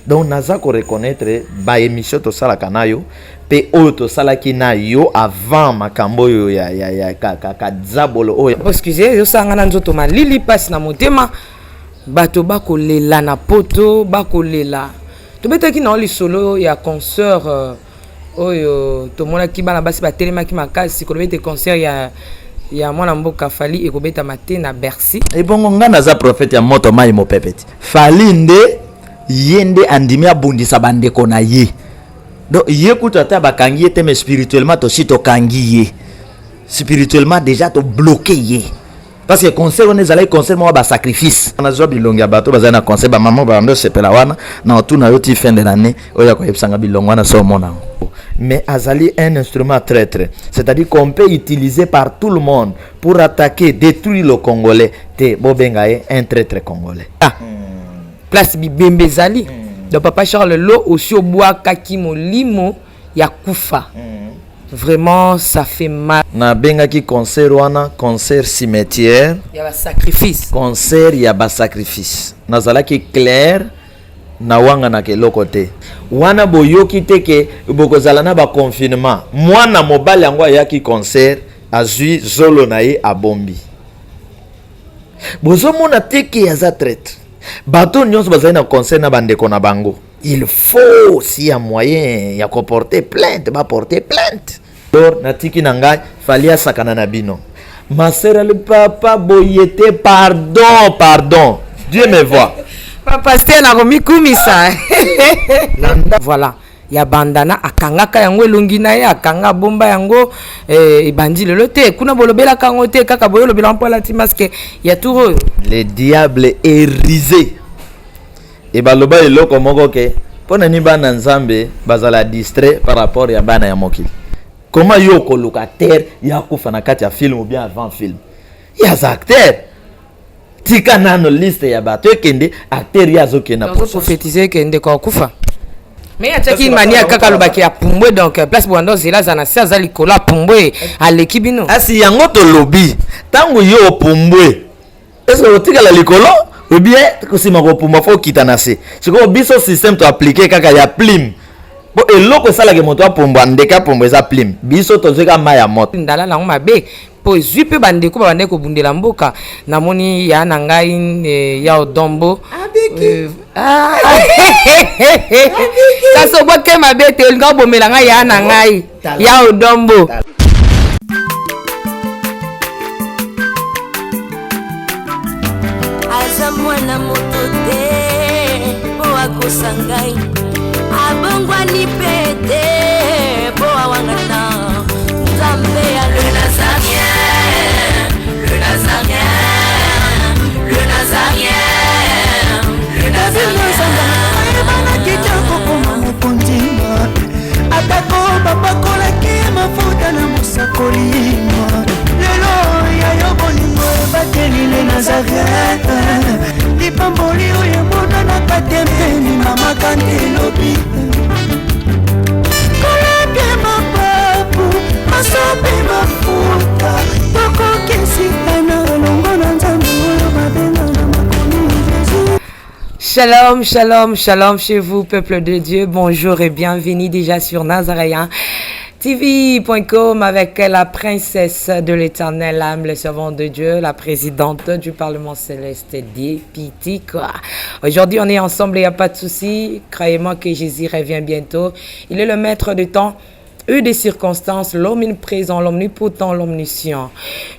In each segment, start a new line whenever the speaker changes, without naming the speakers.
Donc naza ko reconnaître ba émission tosalaka na yo mpe oyo tosalaki na yo avant makambo oyo ya, ya, ya ka, ka, ka zabolo oyo.
Excuse, ezosala na nzoto malili, mpasi na motema, bato bakolela na poto, bakolela. Tobetaki na yo lisolo ya concert oyo tomonaki bana basi batelemaki makasi koloba ete concert ya mwana mboka Fally ekobetama te na Bercy.
Ebongo nga naza prophète ya moto mai mopepe ti. Fally nde ye nde andimi abundisa bandeko na ye. Donc ye kutu ata bakangi ye te, mais spirituellement tosi tokangi ye. Spirituellement déjà to bloqué ye. Parce que concert wana ezalaki concert moko ba sacrifice. Nazwa bilongi ya bato bazali na concert, ba mama bando sepela wana na otuna yo ti fin de l'année oyo ya koyebisanga bilongo wana so omona yango. Mais azali un instrument traître, c'est-à-dire qu'on peut utiliser par tout le monde pour attaquer, détruire le Congolais. Te bobenga ye un traître congolais.
Ah. Place bibembe ezali. Donc papa Charles Lo aussi obwakaki molimo ya kufa. Vraiment, ça fait mal.
Nabengaki concert wana concert cimetière.
Ya ba sacrifice.
Concert ya ba sacrifice. Nazalaki clair na wanganaka eloko te. Wana boyoki te ke bokozala na ba confinement. Mwana mobali yango ayaki concert, azwi zolo na ye abombi. Bozomona te ke aza traître. Bato nyonso bazali na concert na bandeko na bango. Il faut s'il y a moyen ya koporter plainte, baporter plainte. Alors natiki na ngai Fally asakana na bino. Ma sœur le papa boye te, pardon, pardon. Dieu me voit.
Papa Sté na komikumisa. Voilà. Ya bandana akangaka yango elongi na ye, akanga bomba yango ebandi lelo te, kuna bolobelaka yango te, kaka boyo lobela mpo alati masque ya tour oyo.
Le diable est rusé. E baloba eloko moko ke mpo na nini bana Nzambe bazala distrait par rapport ya bana ya mokili. Comment yo koluka acteur ya kufa na kati ya film ou bien avant film? Ya aza acteur. Tika nano liste ya bato ekende acteur ye azokende na
prophétiser ke ndeko akufa. Mais atiaki mania kaka alobaki ya pumbwe, donc place bwanda ozela aza na se, aza likolo apumbwe aleki bino.
Asi yango tolobi ntango yo opumbwe, est-ce que otikala likolo ou bien kosima kopumbwa fo okita na se? Sikoyo biso système toappliquer kaka ya plume, po eloko esalaka moto apumbwa, ndeke apumbwa, eza plume. Biso tozwi kaka mai ya moto.
Ndala nango mabe mpo ezwi mpe bandeko babandaki kobundela mboka. Namoni ya na ngai ya Odombo kasi obwake mabe te, olinga obomela ngai ya na ngai ya Odombo.
Aza mwana moto te mpo akosa ngai, abongwani mpe te mpo awangana Nzambe ya le Nazarien, le Nazarien, le Nazarien, le Nazarien.
Ayebanaki te kokoma mokonzi, atako bapakolaki mafuta na mosakoli. Lelo ya yo bolingo ebateli le Nazareth, lipamboli oyo emonanaka te mpeni mama kante elobi kolapie mapapu masope mafuta tokokisikana elongo na Nzambe oyo babenga na makomi Jésus.
Shalom, shalom, shalom chez vous, peuple de Dieu. Bonjour et bienvenue déjà sur Nazaréen TV.com avec la princesse de l'Éternel, l'âme, le servant de Dieu, la présidente du Parlement céleste, DPT, quoi. Aujourd'hui, on est ensemble, il n'y a pas de souci. Croyez-moi que Jésus revient bientôt. Il est le maître du temps et des circonstances, l'omniprésent, l'omnipotent, l'omniscient.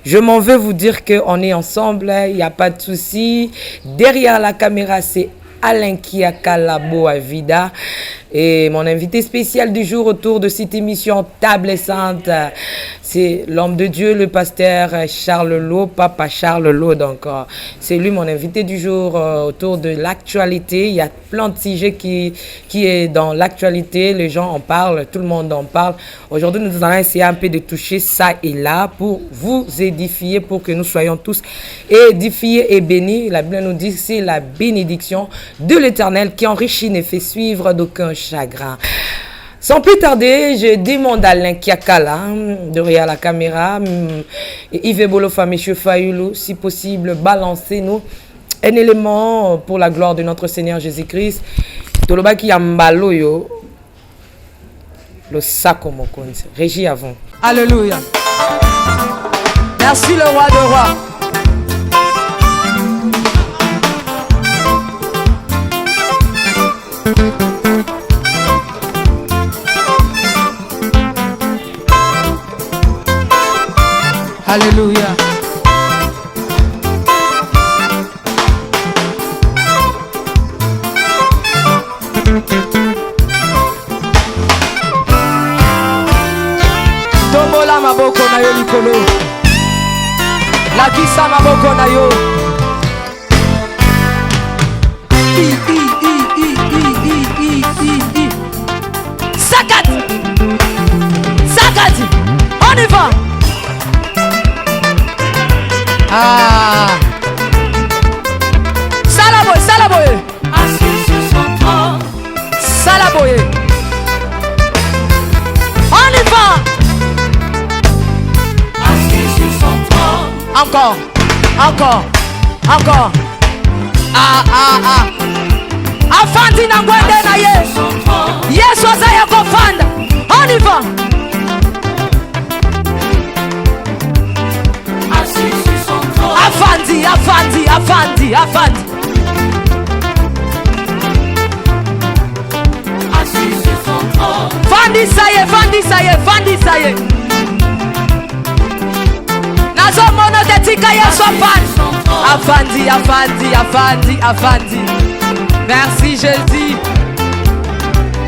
Je m'en veux vous dire qu'on est ensemble, il n'y a pas de souci. Derrière la caméra, c'est Alain Kiakalabo Avida. Et mon invité spécial du jour autour de cette émission Table Sainte, c'est l'homme de Dieu, le pasteur Charles Lo, papa Charles Lo. Donc, c'est lui mon invité du jour autour de l'actualité. Il y a plein de sujets qui est dans l'actualité. Les gens en parlent, tout le monde en parle. Aujourd'hui, nous allons essayer un peu de toucher ça et là pour vous édifier, pour que nous soyons tous édifiés et bénis. La Bible nous dit que c'est la bénédiction de l'Éternel qui enrichit, ne fait suivre d'aucun chagrin. Sans plus tarder, je demande à Alain Kiakala, derrière la caméra, et Yves Bolofa, Monsieur Fayoulou, si possible, balancez-nous un élément pour la gloire de notre Seigneur Jésus-Christ. Tolobaki ya mbala oyo losako mokonzi. Régie avant.
Alléluia. Merci le roi de rois. Alléluia. Tombola maboko na yo likolo. Lakisa maboko na yo. I, I, I, I, I, I, I, I, I.
Sakati. Sakati. On y va.
Ah.
Sala boye, sala boye.
Assis sur son trône.
Sala boye. On y va.
Assis sur son trône.
Encore. Encore. Encore. Ah, ah, ah. Afandi na ngwende na ye.
Son trône.
Yesu aza ya kofanda. On y va.
Assis sur son trône.
Afandi, afandi, afandi, afandi.
Assis sur son trône.
Fandisa ye, fandisa ye, fandisa ye. Nazomona te, tika Yesu afandi. Afandi, afandi, afandi, afandi. Merci Jésus.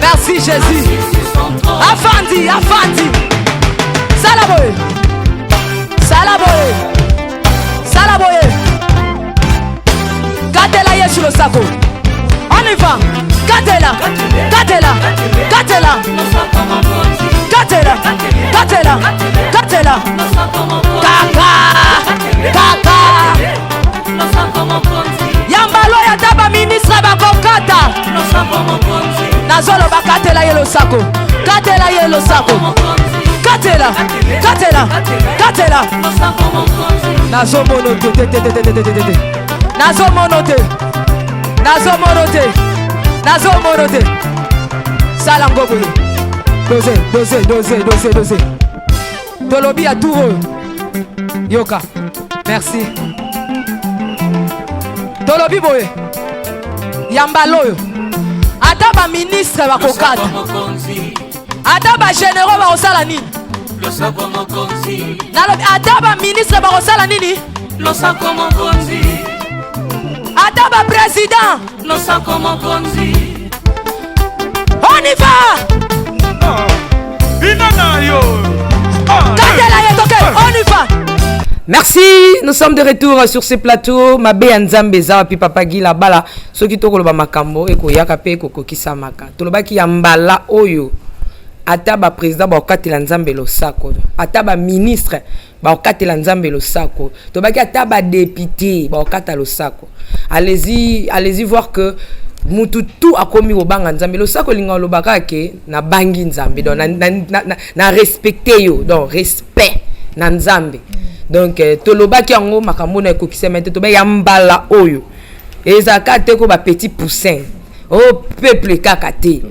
Merci Jésus.
Assis sur son trône.
Afandi, afandi. Sala boye. Sala boye. Sala boye. Katela Yesu losako. On y va. Katela. Katela. Katela.
Losako mokonzi.
Katela. Katela. Katela.
Losako mokonzi.
Kaka. Kaka.
Losako mokonzi.
Yambalo ya ta baministre bakokata.
Losako mokonzi.
Nazoloba katela ye losako. Katela ye losako.
Mokonzi.
Katela. Katela. Katela.
Losako mokonzi.
Nazomono te te te te te te te te te. Nazomono te. Nazomono te. Nazomono te. Sala ngo boye. Dose, dose, dose, dose, dose. Tolobi ya tour oyo. Yoka. Merci. Tolobi boye. Ya mbala oyo. Ata baministre bakokata.
Losako mokonzi.
Ata bagénéraux bakosala nini?
Losako mokonzi.
Nalobi ata baministre bakosala nini?
Losako mokonzi.
Ata baprésident.
Losako mokonzi.
On y va.
Bina na yo.
Katela ye toke. On y va. Merci, nous sommes de retour sur ce plateau. Mabe ya Nzambe eza wapi, papa Gila Bala? Soki tokoloba makambo ekoyaka mpe ekokokisamaka. Tolobaki ya mbala oyo ata baprésident bakokatela Nzambe losako, ata baministre bakokatela Nzambe losako, tobaki ata badéputé bakokata losako. Allez-y, allez-y voir que mutu tu akomi kobanga Nzambe. Losako elinga olobaka ke nabangi Nzambe, donc na respecte yo, donc respect na Nzambe. Donc tolobaki yango makambo na ekokisama te. Toba ya mbala oyo ezalaka te ko bapetit poussin o peuple kaka te,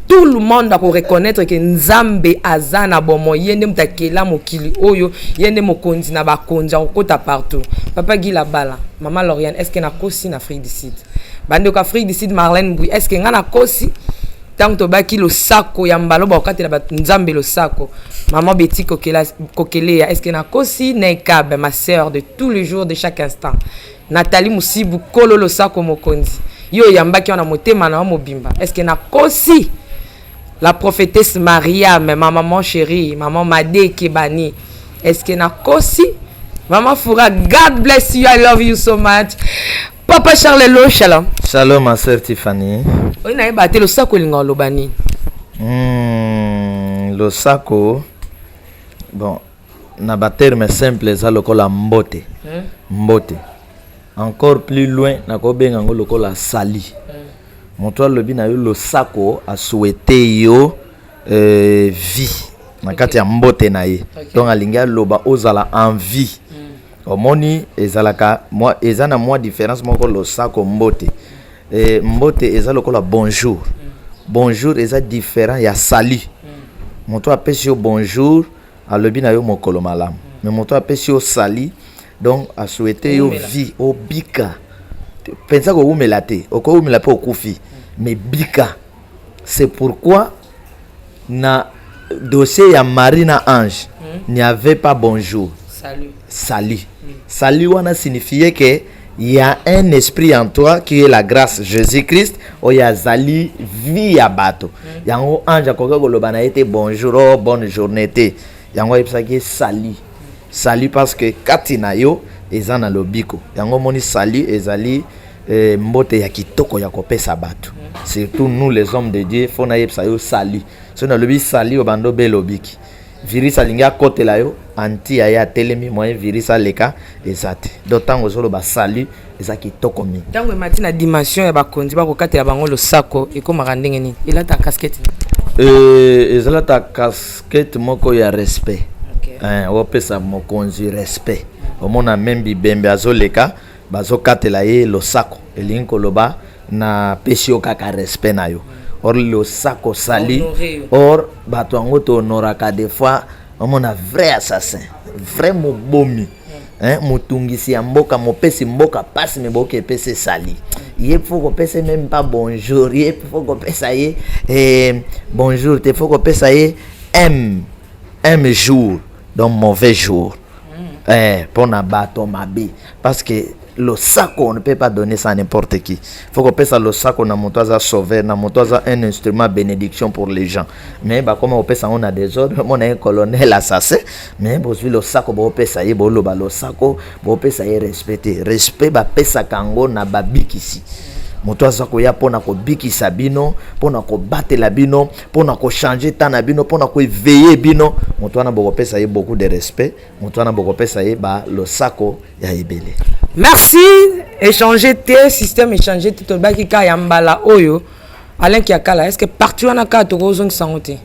tout le monde akoreconnaître ke Nzambe aza na bomoi, ye nde moto akela mokili oyo, ye nde mokonzi na bakonzi, akokota partout. Papa Gila Bala, mama Lauriane, est ce que nakosi na Afrique du Sud? Bandeko Afrique du Sud, Marlène Mbui, est ce que ngai nakosi ntango tobaki losako ya mbala bakokatela bato Nzambe losako? Maman Betty Kokeleya, est ce que nakosi? Naikabe, ma sœur de tous les jours, de chaque instant, Nathalie Musibu, kolo losako mokonzi, yo oyambaki wana motema na yo mobimba, est ce que nakosi? La prophétesse Mariam, ma maman chérie, maman Made Kebani, est ce que nakosi? Maman Foura, God bless you, I love you so much. Papa Charles Lo, shalom.
Shalom, ma sœur Tiffany.
Oyo nayeba te, losako elinga oloba nini?
Losako, bon, na baterme simple eza lokola mbote. Mbote. Encore plus loin, nakobenga yango lokola sali. Moto alobi na yo losako, asouhaite yo vie na kati ya mbote na ye. Donc alingi aloba ozala en vie. Omoni ezalaka mwa, eza na mwa différence moko losako mbote. Eh, mbote eza lokola bonjour. Bonjour eza différent ya salut. Moto apesi yo bonjour, alobi na yo mokolo malamu. Mais moto apesi yo salut, donc asouhaite yo vie, obika. Penza kowumela te, okowumela mpe okufi, mais bika. C'est pourquoi na dossier ya Marie na Ange, n'y avait pas bonjour.
Salut.
Salut. Salut wana signifiait que il y a un esprit en toi qui est la grâce Jésus-Christ oyo azali vie ya bato. Yango ange akoki koloba na ye te bonjour, oh bonne journée te. Yango ayebisaki ye salut. Salut parce que kati na yo eza na lobiko. Yango omoni salut ezali eh, mbote ya kitoko ya kopesa bato. Surtout nous les hommes de Dieu, faut nayebisa yo salut. Soki nalobi salut, obanda obela obiki. Virus alingi akotela yo, anti aye atelemi, moyen virus aleka eza te. Donc ntango ozoloba salut, eza kitoko mingi.
Ntango emati na dimension ya bakonzi bakokatela bango losako, ekomaka ndenge nini? Elata casquette?
Eh, ezalata casquette moko ya respect. Eh, opesa mokonzi respect. Omona même bibembe azoleka, bazokatela ye losako, elingi koloba napesi yo kaka respect na yo. Or losako sali,
Honoré yo.
or bato yango tohonoraka des fois. Omona vrai assassin, vrai mobomi, hein, motungisi ya mboka, mopesi mboka pasi, me boki epesa esali ye, faut kopesa même pas bonjour. Ye faut kopesa ye eh, bonjour te, faut kopesa ye m m jour, donc mauvais jour, eh, mpona bato mabe, parce que losako, on ne peut pas donner ça à n'importe qui. Faut kopesa losako na moto aza sauveur, na moto aza un instrument bénédiction pour les gens. Mais bakoma kopesa yango na désordre. Mona ye colonel assassin, mais bozwi losako, boopesa ye, boloba losako, boopesa ye respect te. Respect bapesaka yango na babikisi, moto aza koya mpona kobikisa bino, mpona kobatela bino, mpona kochanger ta na bino, mpona koéveiller bino. Moto wana bokopesa ye beaucoup de respect, moto wana bokopesa ye balosako ya ebele.
Merci. Échanger te, système échanger te. Tolobaki kaka ya mbala oyo, Alain Kiakala, est ce que parti wana kaka tokozongisa yango te?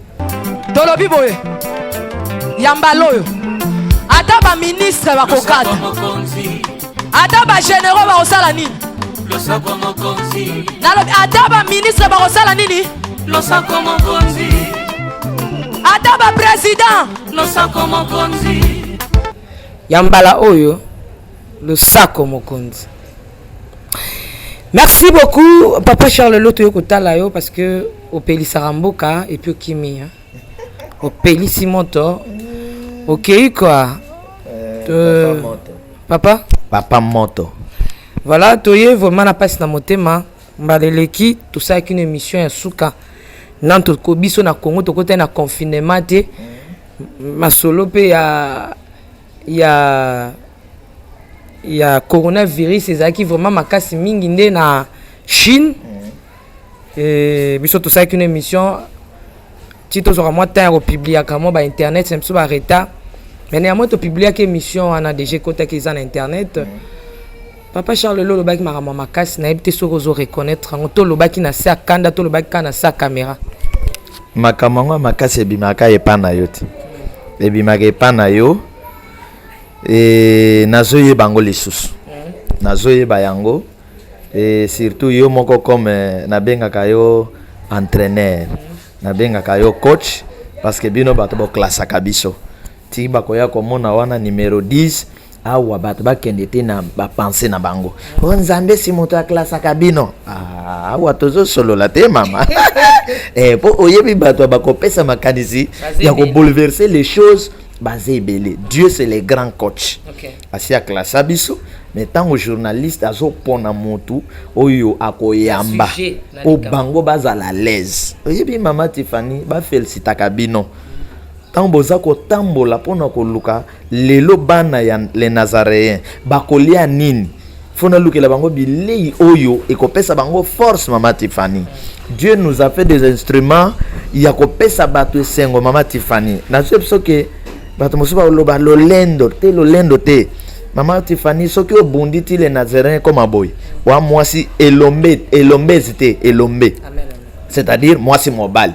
Tolobi boye, ya mbala oyo, ata baministre bakokata, ata bagénéraux bakosala nini, nalobi ata baministre bakosala nini,
Losako mokonzi.
Ata baprésident.
Losako mokonzi.
Ya mbala oyo, losako mokonzi. Merci beaucoup, papa Charles Loto. Yo kotala yo parce que opelisaka mboka et puis okimi, hein? Opelisi moto, okei quoi. Papa.
Papa moto.
Voilà, toye vraiment na mpasi na motema. Mbala eleki tosalaki une émission ya suka nan toko biso na Congo tokotaki na confinement te. Masolo mpe ya coronavirus ezalaki vraiment makasi mingi nde na Chine. E, biso tosalaki une émission ti tozwaka mwa temps ya kopubliaka mwa bainternet na biso, baretard, mais néanmoins topubliaki émission wana, déjà ekotaki, eza na internet. Papa Charles Lelo olobaki makambo ya makasi. Nayebi te soki ozo reconnaître yango. Tolobaki na se ya kanda, tolobaki kaka na se ya caméra.
Makambo yango ya makasi ebimaka epa na yo te, ebimaka epa na yo. E, nazoyeba yango lisusu, nazoyeba yango. E, surtout yo moko, comme eh, nabengaka yo entraîneur, nabengaka yo coach, parce que bino bato boklasaka biso ti bakoya komona wana numéro 10 awa, bato bakende te na bapense na bango o Nzambe si moto aklasaka bino. Ah, awa tozosolola te, mama, eh, mpo oyebi bato bakopesa makanisi ya kobouleverser les choses, baza ebele. Dieu, c'est le grand coach. Asi aklasa biso, mais ntango journaliste azopona motu oyo akoyamba
Sujet na
po
likambo.
Bango bazala à l'aise. Oyebi, mama Tiffany, bafélicitaka bino ntango boza kotambola mpona koluka lelo bana ya les Nazaréens bakolia nini, fo nalukela bango bilei oyo ekopesa bango force. Mama Tiffany, Dieu nous a fait des instruments ya kopesa bato esengo. Mama Tiffany, nazwi biso ke bato mosusu baloba lolendo te, lolendo te. Mama Tiffany, soki obundi ti le Nazaréen koma boye wa mwasi elombe, elombezi te, elombe.
Amen, amen.
C'est-à-dire mwasi mobali.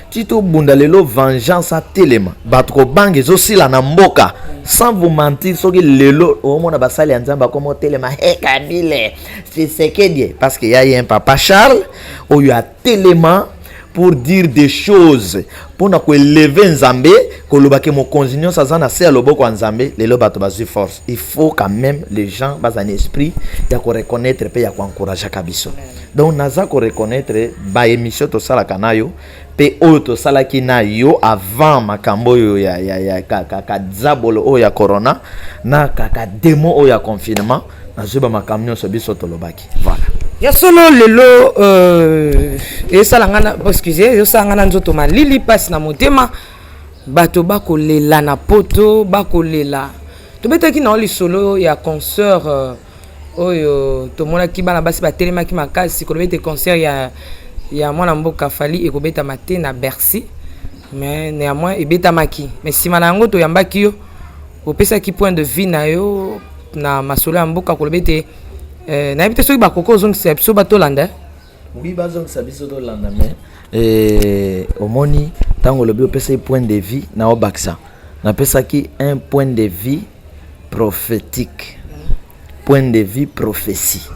Ti tobunda lelo, vengeance atelema, bato kobanga ezosila na mboka. Sans vous mentir, soki lelo omona basali ya Nzambe akoma otelema, he Kabila, Tshisekedi, parce que ya ye un papa Charles oyo atelema pour dire des choses, mpona koélever Nzambe, kolobaki mokonzi nyonso aza na se ya loboko ya Nzambe. Lelo bato bazwi force. Il faut quand même les gens baza na esprit ya koreconnaître mpe ya koencourageaka biso. Donc naza koreconnaître baémission tosalaka na yo mpe oyo tosalaki na yo avant makambo oyo ya ka zabolo oyo ya corona na kaka demo oyo ya confinement. Nazwi bamakambo nyonso biso tolobaki, voilà.
Ya solo, lelo ezosala nga na, excuse, ezosala nga na nzoto malili, mpasi na motema. Bato bakolela na Poto, bakolela. Tobetaki na lisolo ya concert oyo tomonaki bana basi batelemaki makasi koloba ete concert ya mwana mboka Fally ekobetama te na Bercy. Mais néanmoins ebetamaki. Mais nsima na yango toyambaki yo, opesaki point de vue na yo na masolo ya mboka, koloba ete nayebi te soki bakoki ozongisa biso batolanda.
Oui, bazongisa biso tolanda. Mais omoni, ntango olobi opesaki point de vue na obakisa, napesaki un point de vue prophétique, point de vue prophétie.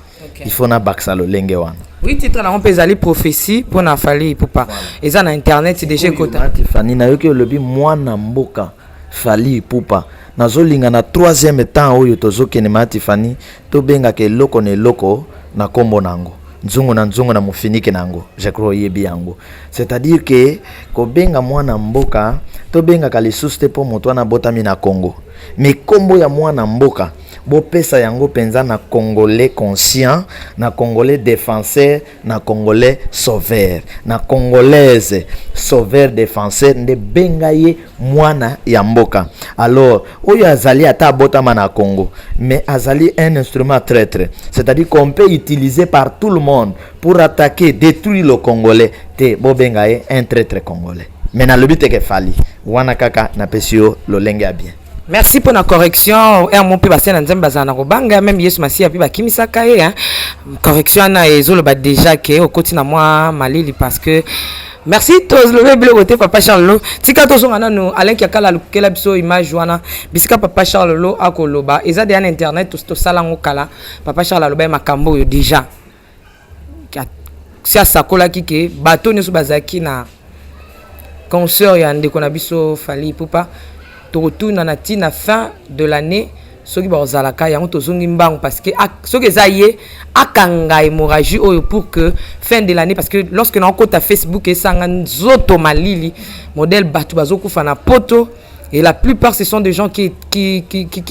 Il faut nabakisa lolenge wana.
Oui, titre nango mpe ezali prophétie mpona Fally Ipupa. Eza na internet déjà, ekota.
Tifani, nayoki olobi mwana mboka Fally Ipupa. Nazolinga na troisième temps oyo tozokende, ma Tifani, tobengaka eloko na eloko na nkombo na yango, nzungu na nzungu na mofiniki na yango. Je crois oyebi yango, c'est-à-dire ke kobenga mwana mboka, tobengaka lisusu te mpo moto wana abotami na Congo, mais nkombo ya mwana mboka bopesa yango mpenza na Congolais conscient, na Congolais défenseur, na Congolais sauveur, na Congolaise sauveur défenseur, nde benga ye mwana ya mboka. Alors oyo azali ata abotama na Congo, mais azali un instrument traître, c'est-à-dire qu'on peut utiliser par tout le monde pour attaquer, détruire le Congolais te, bobenga ye un traître congolais. Mais nalobi te ke Fally wana kaka, napesi yo lolenge ya bien.
Merci pour la correction. Mo mpe basali na Nzambe bazala na kobanga. Même Yesu Masiya mpe bakimisaka ye, hein. Correction wana ezoloba déjà ke okoti na mwa malili, parce que merci. Tolobi biloko te. Papa Charles Lo, tika tozonga nanu. Alain Kiakala alukela biso image wana bisika papa Charles Lo akoloba. Eza deya na internet, tosala yango kala. Papa Charles aloba ye makambo oyo déjà si asakolaki ke bato nyonso bazalaki na concert ya ndeko na biso Fally Ipupa, tokotuna na ntina fin de l'année soki bakozalaka yango. Tozongi mbangu parce que soki eza ye akanga hémorragie oyo pour que fin de l'année, parce que lorsque naokota Facebook, esanga nzoto malili, modèle bato bazokufa na Poto. Et la plupart, ce sont des gens qui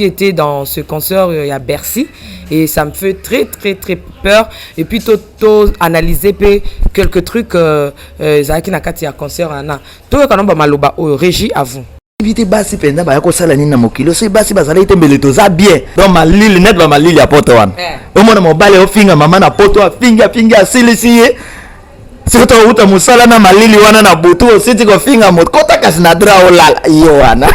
étaient dans ce concert à Bercy. Et ça me fait très, très, très peur. Et puis, to analyser quelques trucs, ezalaki na kati ya concert wana. Toyoka nanu maloba oyo. Régie, à vous.
Yebi te basi mpenza baya kosala nini na mokili. Soki basi bazalaki te, mbele toza bien. Donc malili net, bamalili ya Poto wana, omona mobali ofinga mama na Poto, afingi, afingi, asilisi ye. Soki touta mosala na malili wana na butu, ositi kofinga moto, kota kasi na drap, olala ye wana.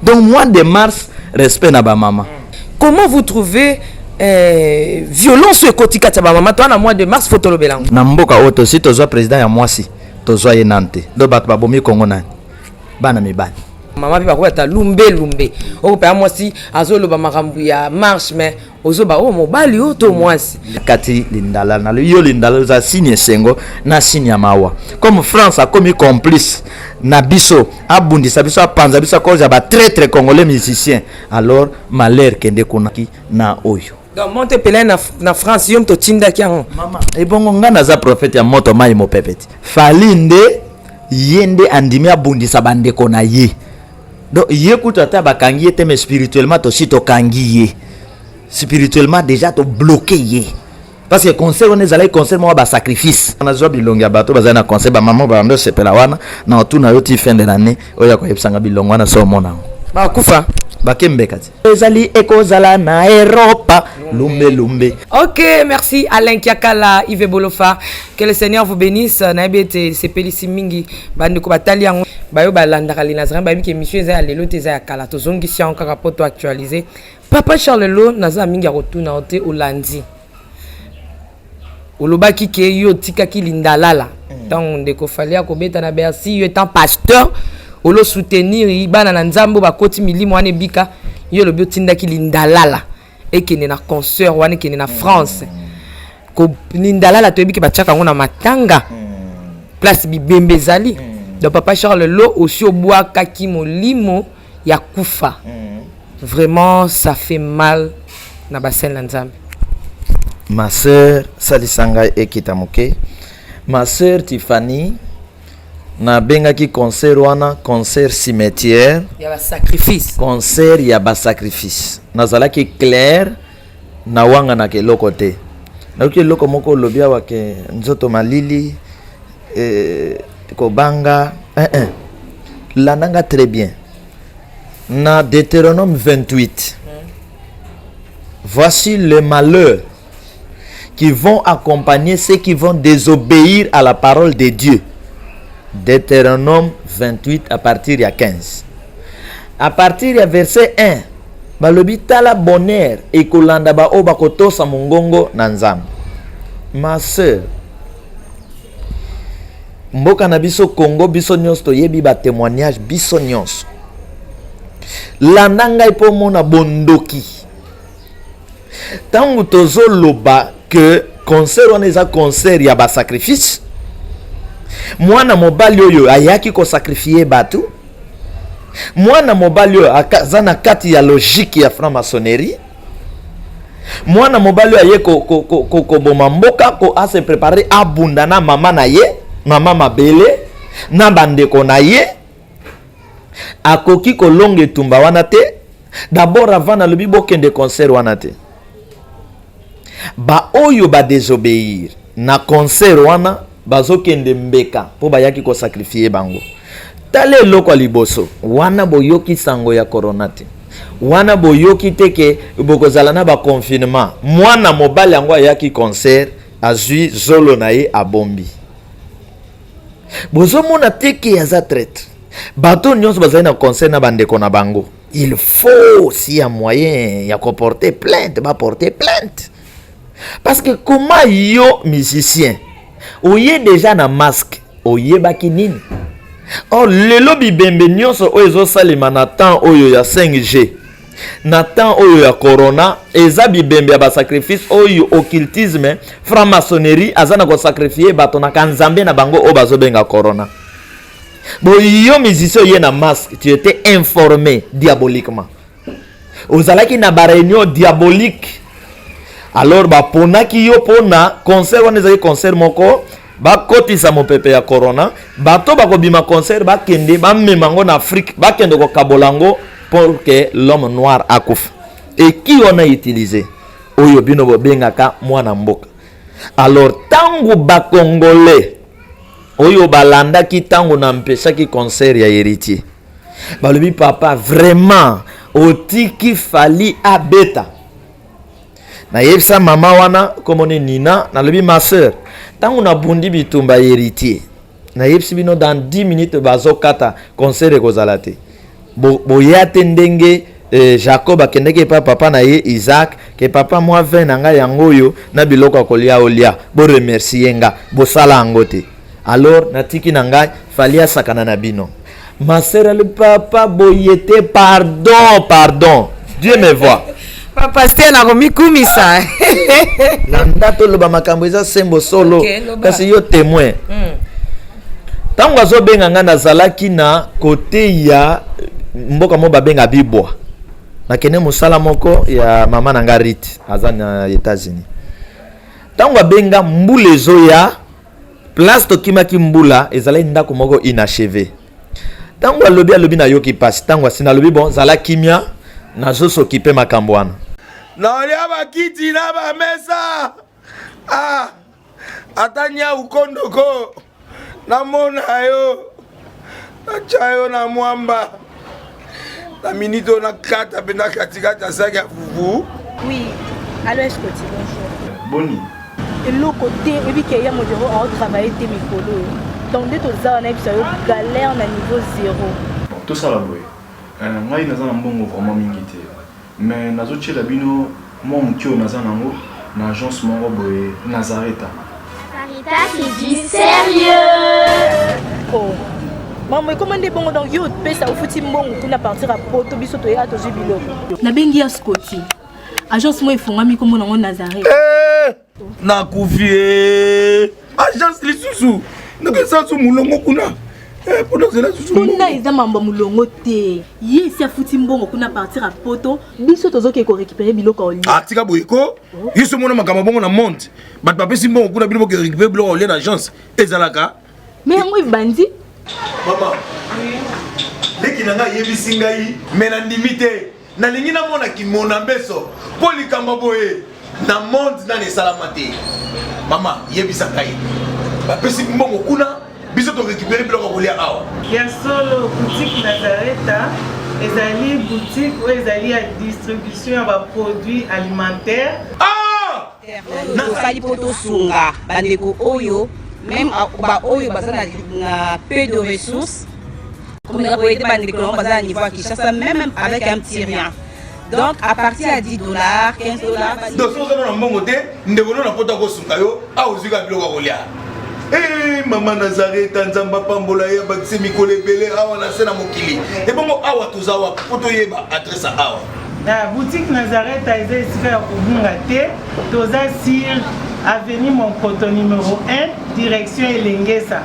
Donc mois de mars, respect na bamama.
Comment vous trouvez violence oyo ekoti kati ya bamama to wana mois de mars? Faut tolobela yango.
Na mboka oyo tosi tozwa président ya mwasi, tozwa ye nanu te. Donc bato babomi Kongo nani? Bana mibali.
Mama mpe bakoyata lumbe lumbe. Okopeya mwasi azoloba makambo ya marche, mais ozoba oyo mobali oyo to mwasi.
Kati lindala na yo, lindala oza signe esengo na signe ya mawa. Comme France akomi complice na biso, abundisa biso, apanza biso à cause ya batraître congolais musicien, alors malheur kende kuna na oyo.
Donc monte pele na France, yo moto otindaki yango.
Mama, ebongo ngai naza prophète ya moto mai mopepe ti. Fally nde ye nde andimi abundisa bandeko na ye. Donc ye kutu ata bakangi ye te, mais spirituellement tosi tokangi ye, spirituellement déjà tobloquer ye, parce que concert wana ezalaki concert moko basacrifice. Nazwa bilongi ya bato bazali na concert, bamama bando osepela wana na otuna yo ti fin de l'année oyo akoyebisanga bilongo wana so omona yango.
Bakufa.
Bakembeka ti ezali ekozala na Eropa lumbe lumbe.
Ok, merci Alain Kiakala, Yves Bolofa. Que le Seigneur vous bénisse. Nayebi ete sepelisi mingi bandeko batali yango, bayo balandaka les Nazaréens, bayebi ke émission eza ya lelo te, eza ya kala. Tozongisi yango kaka po to actualiser. Papa Charles Lo, naza mingi ya kotuna yo te. Olandi, olobaki ke yo otikaki lindalala. Ntango ndeko Fally akobeta na Bercy, yo étant pasteur olo soutenir bana na Nzambe oyo bakoti milimo wana ebika, yo olobi otindaki lindalala ekende na concert wana, ekende na France. Ko lindalala, toyebi ke batiaka yango na matanga, place bibembe ezali. Donc papa Charles Lo aussi obwakaki molimo ya kufa. Vraiment, ça fait mal na basene na Nzambe.
Ma sœur, salisa ngai ekita moke. Ma sœur Tiffany, nabengaki concert wana concert cimetière.
Ya basacrifice.
Concert ya basacrifice. Nazalaki clair, nawanganaka eloko te. Nayoki eloko moko olobi awa ke nzoto malili, kobanga eh, eh. Landanga très bien na Deutéronome 28: voici le malheur qui vont accompagner ceux qui vont désobéir à la parole de Dieu. Deutéronome 28 à partir ya 15, à partir ya verset 1, balobi: tala bonheur ekolanda baoyo bakotosa mongongo na Nzambe. Ma sœur, mboka na biso Congo, biso nyonso toyebi batémoignage, biso nyonso. Landa ngai mpo omona bondoki. Ntango tozoloba ke concert wana eza concert ya basacrifice, mwana mobali oyo ayaki kosacrifier bato, mwana mobali oyo aza na kati ya logique ya franc-maçonnerie, mwana mobali oyo aye koboma ko, ko, ko, mboka, ko ase préparer abunda na mama na ye, mama mabele, na bandeko na ye, akoki kolonga etumba wana te. D'abord, avant nalobi bokende concert wana te, baoyo badésobéir na concert wana bazokende mbeka mpo bayaki kosacrifier bango. Tala eloko ya liboso wana, boyoki sango ya corona te, wana boyoki te ke bokozala na baconfinement. Mwana mobali yango ayaki concert, azwi zolo na ye, abombi. Bozomona te ke aza traître? Bato nyonso bazali na concert na bandeko na bango, il faut s'il y a moyen ya koporter plainte, baporter plainte. Parce que comment yo musicien oye déjà na masque, oyebaki nini? Or lelo bibembe nyonso oyo ezosalema na temps oyo ya 5G, na temps oyo ya corona, eza bibembe ya basacrifice oyo occultisme, franc-maçonnerie aza na kosacrifier bato na kanzambe na bango oyo bazobenga corona. Bo yo musicien oye na masque, tu étais informé diaboliquement, ozalaki na baréunion diabolique. Alors baponaki yo mpona concert wana. Ezali concert moko bakotisa mopepe ya corona. Bato bakobima concert, bakende bamema yango na Afrique, bakende kokabola yango pour que l'homme noir akufa. Eki wana utiliser oyo bino bobengaka mwana mboka. Alors ntango bakongolais oyo balandaki, ntango na mpesaki concert ya Héritier, balobi: "Papa, vraiment otiki Fally abeta." Nayebisa mama wana, komoni Nina, nalobi: "Ma sœur, ntango nabundi bitumba Héritier, nayebisi bino dans 10 minutes bazokata concert, ekozala te. Boya te." Ndenge Jacob akendaki epai papa na ye Isaac ke: "Papa, mwa vin na ngai yango oyo na biloko ya kolia, olia, boremercier nga." Bosala yango te. Alors natiki na ngai Fally asakana na bino. Ma sœur alobi: "Papa, boye te, pardon, pardon." Dieu me voit.
Papa Sten akomikumisa.
Landa, toloba makambo eza sembo solo.
Ok, loba.
Kasi yo témoin, ntango azobenga ngai, nazalaki na kote ya mboka moko babenga Bibwa, nakende mosala moko ya mama na nga Rit, aza na États-Unis. Ntango abenga, mbula ezoya, place tokimaki mbula ezalaki ndako moko inachevé. Ntango alobi, alobi: "Nayoki mpasi." Ntango asini, alobi: "Bon, zala kimia, nazosokipe makambo wana."
Naolia bakiti na bamesa, ah, ata nyau kondoko namona yo, natya yo na mwamba na miniti oyo, nakata mpe na katikati ya saki ya fufu.
Oui, allo Escoti, bonjour.
Boni?
Eloko te, oyebi ke ya modero aotravaille te mikolo oyo. Donc nde toza wana, yebisa yo, galère na niveau zéro.
Bon, tosala boye. Ngai naza na mbongo vraiment mingi te, mais nazotiela bino mwa moke oyo naza nango na agence moko boye, Nazareta.
Sarita, c'est du sérieux.
Mambo ekoma nde bongo, donc yo opesa ofuti mbongo kuna partir ya poto, biso toyaka tozwi biloko. Nabengi ya Scotty. Agence moko efongwami kombo nango Nazareth.
Eh, nakufi eh. Agence lisusu ndenge su mulongo kuna eh, mpo nazela susu
kuna eza mambo ya mulongo te. Ye esi afuti mbongo kuna partir ya poto, biso tozoke korécupérer biloko ya olia.
Ah, tika boye ko yo so omona makambo bongo na monde, bato bapesi mbongo kuna, bino boke récupérer biloko ya olia na agence ezalaka.
Mais yango ebandi.
Mama leki na ngai ayebisi ngai, me nandimi te. Nalingi namona kimona mbeso mpo likambo boye na monde nani esalama te. Mama, yebisa ngai, bapesi mbongo kuna, biso torécupérer biloko ya kolia awa?
Ya solo, boutique Nazareta ezali boutique oyo ezali ya distribution ya baproduits alimentaires.
Ah!
Tosali mpo tosunga bandeko oyo, même baoyo baza na peu de ressources, komeka koaider bandeko nango baza na niveau ya Kinshasa, même avec un petit rien. Donc à partir ya 10 $, 15 $.
Donc soki oza na mbongo te, ndeko no na poto akosunga yo awa, ozwi kaka biloko ya kolia. Eh, mama Nazareta, Nzambe apambola ye, abakisi mikolo ebele awa na se na mokili. Ebongo awa toza wapi, mpo toyeba adresse ya awa?
Na boutique Nazareta eza esika ya kobunga te. Toza sur avenue Monkoto numéro 1, direction Elengesa,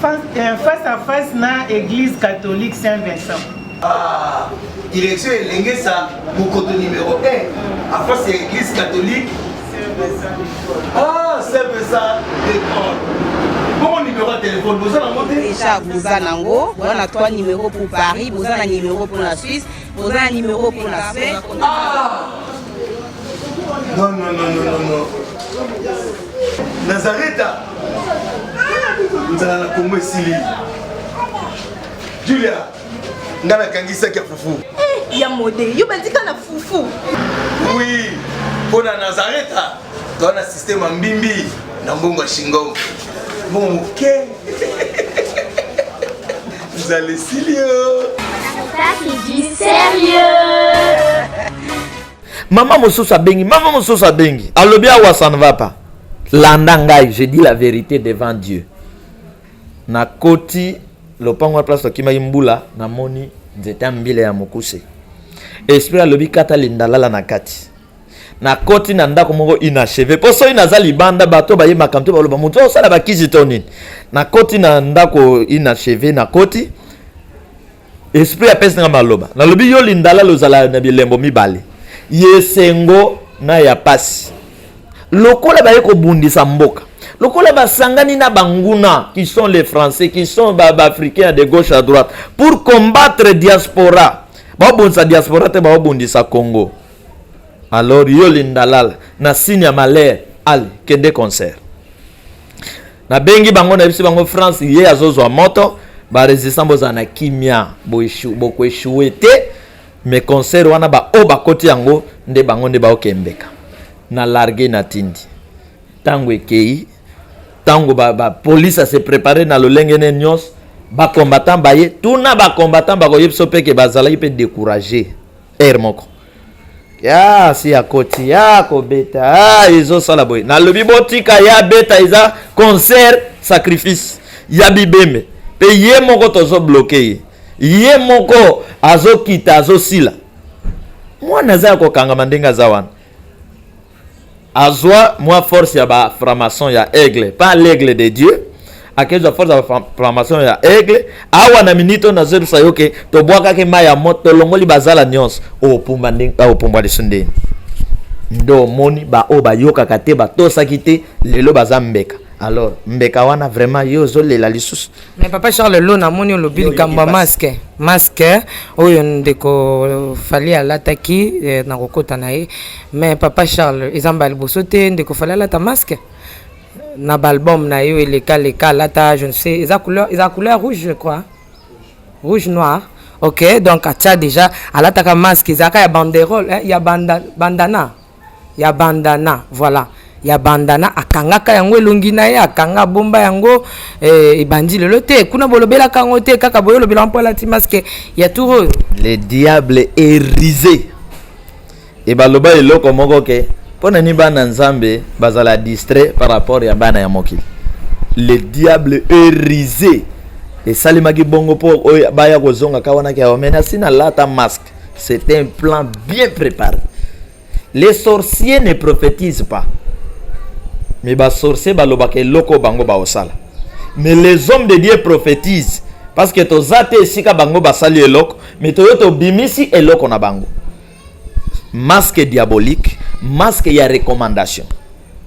face à face na église catholique Saint-Vincent.
Ah, direction Elengesa, Mokoto numéro 1, en face ya église catholique. Ah, Saint-Vincent de Paul. Bongo numéro ya téléphone boza nango te?
Déjà boza nango, boza na trois numéros pour Paris, boza na numéro pour la Suisse, boza na numéro pour la Suède.
Ah! Non, non, non, non, non, non. Nazareta, nzala na Kongo esili. Julia, ngai nakangisaki ya fufu.
Eh, ya mode, yo bandika na fufu.
Oui, mpo na Nazareta toza na système ya mbimbi na mbongo ya shingom, mbongo moke, nzala esili yo.
Ça, c'est du sérieux.
Mama mosusu abengi, mama mosusu abengi, alobi awa ça ne va pas. Landa ngai, je dis la vérité devant Dieu. Nakoti lopango ya place tokimaki mbula, namoni nzete ya mbila ya mokuse. Esprit alobi kata lindalala na kati. Nakoti na ndako moko inachevé, mpo soki naza libanda, bato bayebaka te, baloba moto osala bakisi to nini. Nakoti na ndako inachevé, nakoti, esprit apesi nga maloba. Nalobi yo lindalala ozala na bilembo mibale, ye esengo na ya pasi. Lokola baye kobundisa mboka, lokola basangani na banguna qui sont les Français, qui sont baafricains de gauche à droite pour combattre diaspora, baobundisa diaspora te, baobundisa Congo. Alors yo lindalala na signe ya malheur, ale kende concert. Nabengi bango, nayebisi bango France ye azozwa moto. Barésistant, bozala na kimia, bokoéchouer te. Mais concert wana, baoyo bakoti yango nde bango nde baokembeka na large na tindi. Ntango ekei, ntango bapolice ase préparer na lolenge ne nyonso, bacombattant baye. Tuna bacombattant, bakoyebi biso mpe ke bazalaki mpe découragé aire moko ya si akoti ya kobeta. Ah, ezosala boye. Nalobi botika ya beta, eza concert sacrifice ya bibembe mpe ye moko tozobloquer ye, ye moko azokita, azosila. Mwana aza ya kokangama ndenge aza wana, azwa mwa force ya bafranc-maçon ya aigle, pas l'aigle de Dieu. Akezwa force ya bafranc-maçon ya aigle. Awa na minute oyo nazoyebisa yo ke tobwakaki mai ya moto, tolongoli bazala nyonso. Opumba ndenge opumbwa lisu ndeni nde omoni baoyo bayokaka te, batosaki te, lelo baza mbeka. Alors mbeka wana vraiment yo ozolela lisusu.
Mais papa Charles, lo namoni olobi likambo ya masque, masque oyo ndeko Fally alataki na kokota na ye. Mais papa Charles, eza mbala liboso te ndeko Fally alata masque na baalbum na ye oyo elekaleka. Alata, je ne sais, eza couleur, eza couleur rouge, je crois, rouge noir. Ok, donc atia déjà, alataka masque ezalaka ya banderole, eh, ya bandana, ya bandana, voilà, ya bandana. Akangaka yango elongi na ye, akanga, abomba yango. Ebandi lelo te. Kuna bolobelaka yango te, kaka boye olobela mpo alati masque ya tour oyo.
Le diable est rusé. E baloba eloko moko ke mpo na nini bana Nzambe bazala distrait par rapport ya bana ya mokili. Le diable est rusé. Esalemaki bongo mpo oyo baya kozonga ka wana ke mais nasi nalata masque. C'est un plan bien préparé. Les sorciers ne prophétisent pas. Mais ba sorciers balobaka eloko bango baosala. Mais les hommes de Dieu prophétisent parce que toza te esika bango basali eloko, mais toyo tobimisi eloko na bango. Masque diabolique, masque ya recommandation.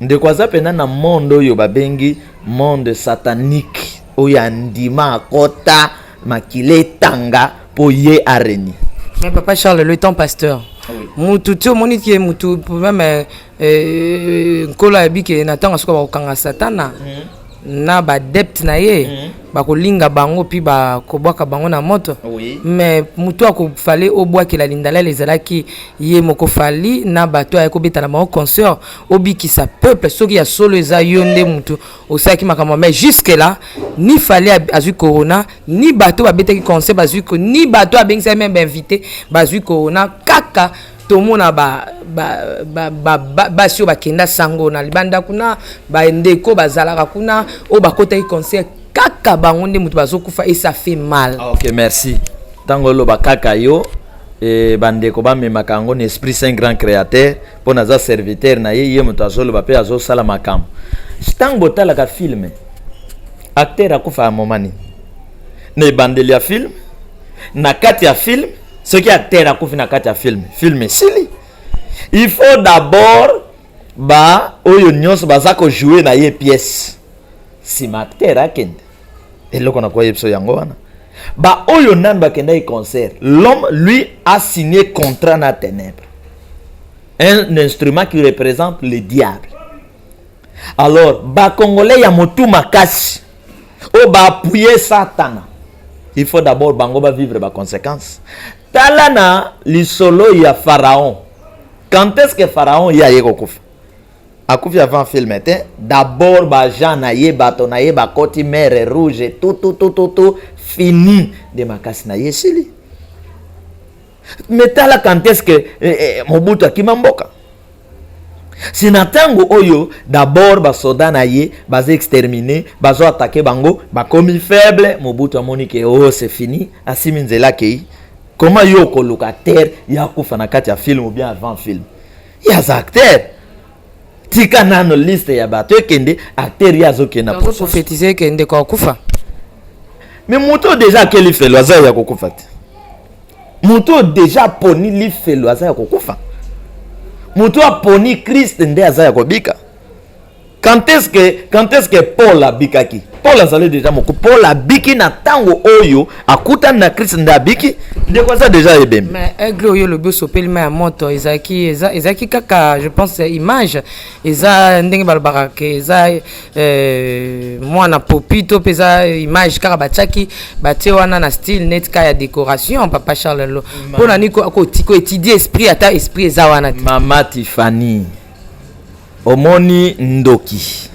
Ndeko aza pena na monde oyo babengi monde satanique oyo andima akota makila etanga mpo ye arenie.
Mais papa Charles, le temps pasteur. Oui. Mutu ti omoni ke mutu même nkolo ayebi ke na ntango suka bakokanga satana na baadepte na ye bakolinga bango mpi bakobwaka bango na moto. Mais mutu akofale obwakela lindalala ezalaki ye moko Fally na bato aye kobeta na bango concert, obikisa peuple. Soki ya solo eza yo nde mutu osalaki makambo, mais jusque là ni Fally azwi corona, ni bato babetaki concert bazwi, ni bato abengisaki même bainvité bazwi corona. Kaka tomona basi oyo bakenda sango na libanda kuna, bandeko bazalaka kuna oyo bakotaki concert, kaka bango nde moto bazokufa et ça fait mal.
Ah, ok, merci. Ntango oloba kaka yo e, bandeko bamemaka yango na Esprit Saint, grand créateur, mpo naza serviteur na ye. Ye moto azoloba mpe azosala makambo. Ntango botalaka film, acteur akufa ya moma nini? Na ebandeli ya film, na kati ya film? Soki acteur akufi na kati ya film, film esili. Il faut d'abord ba oyo nyonso baza kojouer na ye pièce, nsima acteur akende. Eloko na koyeba biso yango wana, ba oyo nani bakendaki concert, l'homme lui a signé contrat na ténèbre, un instrument qui représente le diable. Alors bacongolais ya motu makasi oyo baappuyer Satana, il faut d'abord bango bavivre baconséquence. Tala na lisolo ya Pharaon. Quand est ce que Pharaon ye aye kokufa? Akufi avant film te. D'abord baagent na ye, bato na ye bakoti mer Rouge, tout fini de makasi na ye esili. Mais tala quand est ce que Mobutu akima mboka? Si na ntango oyo d'abord basoda na ye baza exterminé, bazo attaquer bango, bakomi faible, Mobutu amoni ke oh, c'est fini, asimi nzela akei. Comment yo okoluka acteur ya akufa na kati ya film ou bien avant film? Ye aza acteur, tika nano liste ya bato ekende, acteur ye azokende na
prophétiser ke ndeko akufa.
Mais moto oyo déjà akeli felo aza ya kokufa te. Moto oyo déjà aponi lifelo aza ya kokufa. Moto oyo aponi Christ nde aza ya kobika. Quand est-ce que Paul abikaki? Paul azali déjà moko. Paul abiki na ntango oyo akutani na Christ nde abiki. Ndeko aza déjà ebembe.
Mais aigle oyo olobi osopeli mai ya moto, ezalaki kaka, je pense, image eza ndenge balobaka ke eza mwana popi to mpe eza image kaka batiaki, batie wana na style neti ka ya décoration. Papa Charles Lo, mpo na nini koétudier esprit, ata esprit eza wana te?
Mama Tifani, omoni ndoki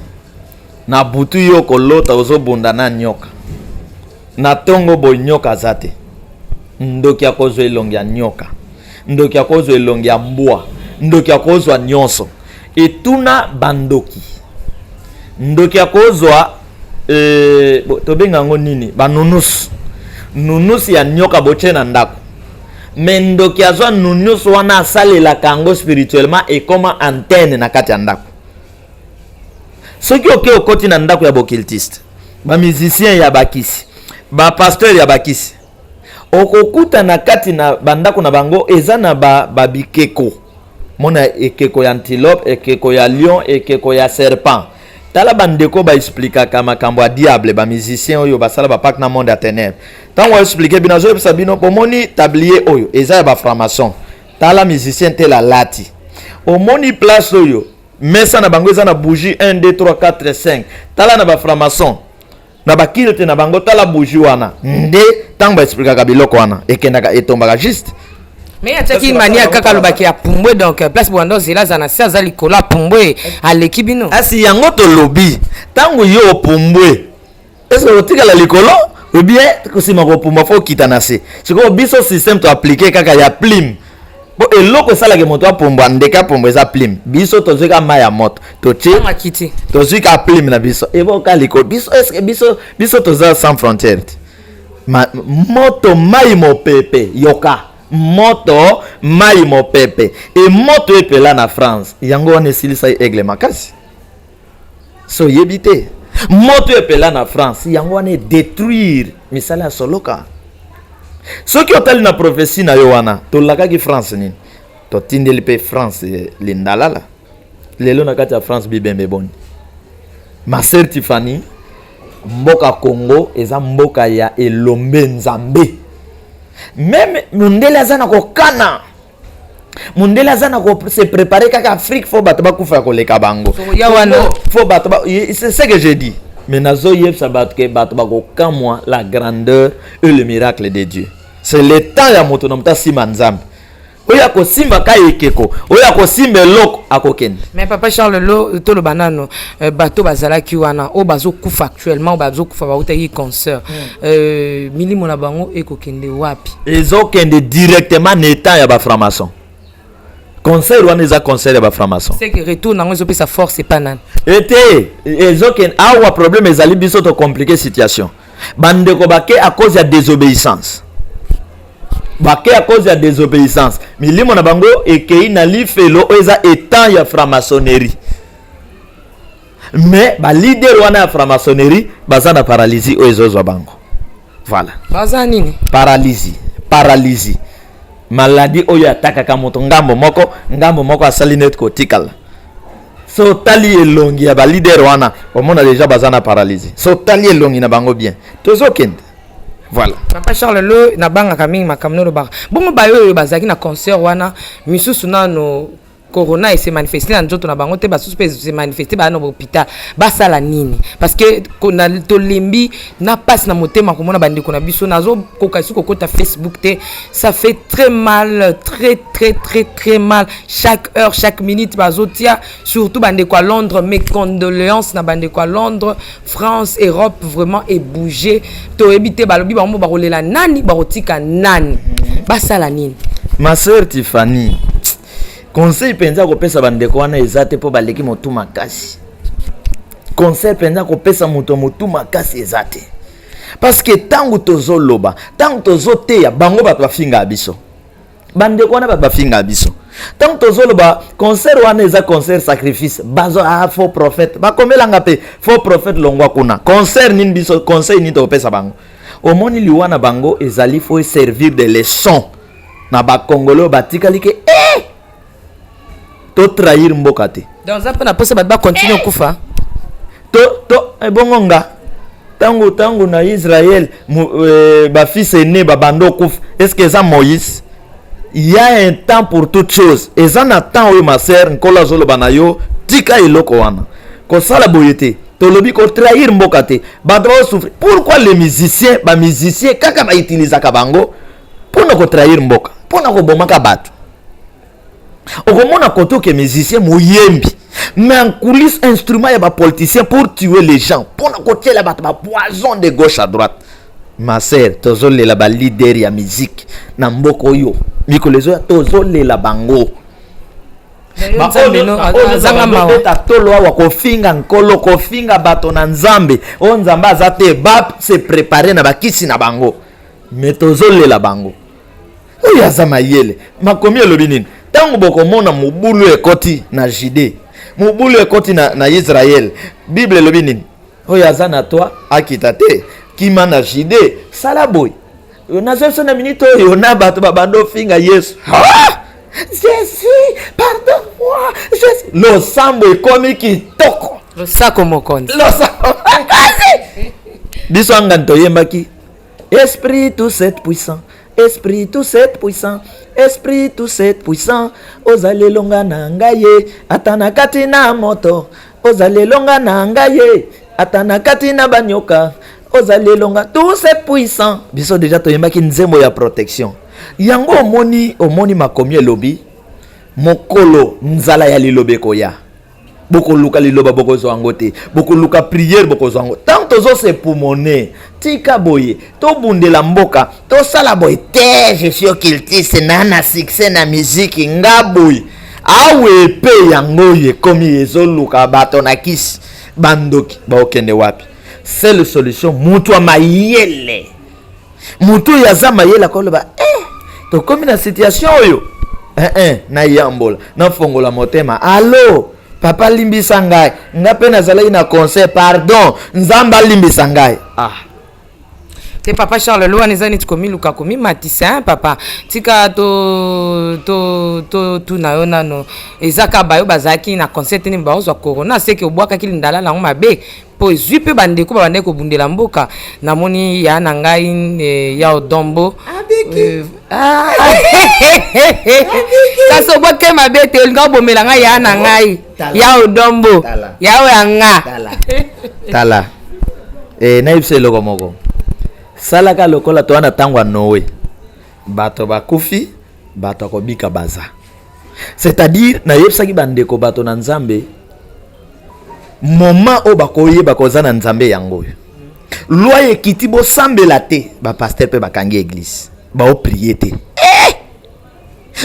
na butu, yo kolota ozobunda na nyoka na ntongo boye, nyoka aza te. Ndoki akozwa elongi ya nyoka, ndoki akozwa elongi ya mbwa, ndoki akozwa nyonso. Etuna bandoki, ndoki akozwa tobenga yango nini, banunusu, nunusu ya nyoka botie na ndako. Mais ndoki azwa nunusu wana, asalelaka yango spirituellement, ekoma antenne na kati ya ndako. Soki oke okoti na ndako ya baoccultiste, bamusicien ya bakisi, bapasteur ya bakisi, okokuta na kati na bandako na bango eza na babikeko ba mona ekeko ya antilope, ekeko ya lion, ekeko ya serpent. Tala bandeko baexplikaka makambo ya diable, bamusicien oyo basala bapacte na monde ya ténèbre. Ntango aexpliquer bino, azoyebisa bino: bomoni tablier oyo eza ya bafranc-maçon, tala musicien tel alati, omoni place oyo mesa na bango eza na bougie 1 2 3 4 5, tala na bafranc-maçon na baculte na bango, tala bougie wana. Nde ntango baexplikaka biloko wana, ekendaka etombaka juste.
Mais atiaki mania kaka alobaki ya pumbwe, donc place bwanda ozela aza na se, aza likolo, apumbwe aleki bino.
Asi yango tolobi, ntango yo opumbwe, est-ce otikala likolo ou bien nsima kopumbwa fo okita na se? Sikoyo biso système toappliquer kaka ya plume, po eloko esalaka moto apumbwa, ndeke apumbwa, eza plume. Biso tozwi ka mai ya moto, totie, tozwi ka plume na biso, eboka likolo. Biso est-ce biso toza sans frontière te? Ma, moto mai mopepe yoka moto mai mopepe e moto epela na France yango wana esilisaki aigle makasi so oyebi te moto epela na France yango wana edetruire misala ya soloka soki otali na prophetie na yo wana tolakaki France nini totindeli mpe France eh, lindalala lelo na kati ya France bibembe boni ma sœur Tiffany mboka Congo eza mboka ya elombe nzambe meme mundele aza na kokana mundele aza na ko se préparer kaka Afrique fo bato bakufa ya koleka bango
ya wana
fo bato ba, c'est ce que j'ai dit mais nazoyebisa bato ke bato bakokamwa la grandeur et le miracle de Dieu c'est le temps ya moto na moto asima nzambe oyo akosimba ka ekeko oyo akosimba eloko akokende
mais papa charles lo toloba nano euh, bato bazalaki wana oyo bazokufa actuellement bazokufa bautaki concert mm. euh, milimo na bango ekokende wapi
ezokende directement na etat ya bafranc-maçon concert wana eza concert ya bafranc-maçon
c'est que retour nango ezopesa force epa nani
ete ezokende awa problème ezali biso tocomplique situation bandeko bake à cause ya désobéissance bake à cause ya désobéissance milimo na bango ekei na lifelo oyo eza etant ya franc-maçonnerie mais balider wana ya franc-maçonnerie baza na paralysie oyo ezozwa bango voilà
baza nini
paralysie paralysie maladie oyo atakaka moto ngambo moko ngambo moko asali neti kotikala so otali elongi ya balider wana omona deja baza na paralysie so otali elongi na bango bien tozokende voilà
papa charles lo nabangaka mingi makambo nolobaka bongo bayo oyo bazalaki na concert wana misusu nano corona ese manifeste na nzoto na bango te basusu mpe se manifeste baya na hôpital basala nini parce que tolembi na mpasi na motema komona bandeko na biso nazokoka esi kokota facebook te ça fait très mal très très très très mal chaque heure chaque minute bazotia surtout bandeko ya londres mes condoléances na bandeko ya londres france europe vraiment ebouge toyebi te balobi bango bakolela nani bakotika nani basala nini
ma sœur tiffany conseil mpenza kopesa bandeko wana eza te mpo baleki motu makasi conseil mpenza kopesa moto motu makasi eza te parce que ntango tozoloba ntango tozoteya bango bato bafingaka biso bandeko wana bato bafingaka biso ntango tozoloba concert wana eza concert sacrifice bazo ah, faux prophète bakomelanga mpe faux prophète longwa kuna concert nini biso conseil nini tokopesa bango omoni liwa na bango ezali fo servir de leçon na bakongole oyo batikali ke eh! totrahir mboka te
donc oza mpe na mposa bato bakontinue okufa
to to ebongo nga ntango ntango na israel eh, bafils aine babanda okufa est ce que eza moïse il y a un temps pour toute chose eza na temps oyo ma sœur nkolo azoloba na yo tika eloko wana kosala boye te tolobi kotrahir mboka te bato bazosouffrir pourquoi les musiciens bamusicien kaka bautilisaka bango mpo na kotrahir mboka mpo na kobomaka bato okomona kote oke musicien moyembi mais en coulisse instrument ya bapoliticien pour tuer les gens mpo na kotiela bato bapoison de gauche à droite ma sœur tozolela balider ya musique na mboka oyo mikolo ezoya tozolela bango baoyobeta tolo awa kofinga nkolo kofinga bato na nzambe oyo nzambe aza te ba se prepare na bakisi na bango me tozolela bango oyo aza mayele makomi elobi nini ntango bokomona mobulu ekoti na jude mobulu ekoti na, na israele bible elobi nini oyo aza na toi akita te kima na jude sala boye nazo biso na minute oyo na bato babanda ofinga yesu ah! jésus pardonne moi jésus losambo ekomi kitoko
losako mokonzi
losako mokonzi biso angani toyembaki Esprit tout cette puissant, esprit tout cette puissant, esprit tout cette puissant, ozali elonga na ngai ye, ata na kati na moto, ozali elonga na ngai ye, ata na kati na banyoka, ozali elonga tout cette puissant. Biso deja toyembaki nzembo ya protection. Yango omoni, omoni makomi elobi mokolo nzala ya liloba ekoya. Bokoluka liloba bokozwa yango te, bokoluka priere bokozwa yango. Tant tozo se pumone, tika boye, tobundela mboka, tosala boye te, je suis occultiste na na succès na musique nga boye. Awa epe yango oyo ekomi ezoluka bato na kisi, bandoki baokende wapi? Seule solution, mutu ya mayele. Moto oyo aza mayele akoloba eh, tokomi na situation oyo eh, eh, nayambola, nafongola motema, alo papa limbisa ngai, nga mpe nazalaki na conseil, pardon, Nzambe alimbisa ngai. Ah
te, papa Charles lo wana eza neti komiluka komimatisa, hein, papa. Tika to to to tuna yo nano, eza kaka bayo bazalaki na concert nini baozwa corona? Seke obwakaki lindala nango mabe mpo ezwi mpe bandeko babandaki kobundela mboka. Namoni ya na ngai ya odombo. Ah. Kasi obwaki mabe te, olinga obomela ngai ya na ngai ya odombo ya oyo ya nga.
Tala, nayebisa eloko moko, salaka lokola toza na ntango ya Noe, bato bakufi, bato akobika baza. C'est-à-dire nayebisaki bandeko, bato na Nzambe, moment oyo bakoyeba koza na Nzambe, yango oyo loi ekiti, bosambela te, bapasteur mpe bakangi église, baoprier te. Eh!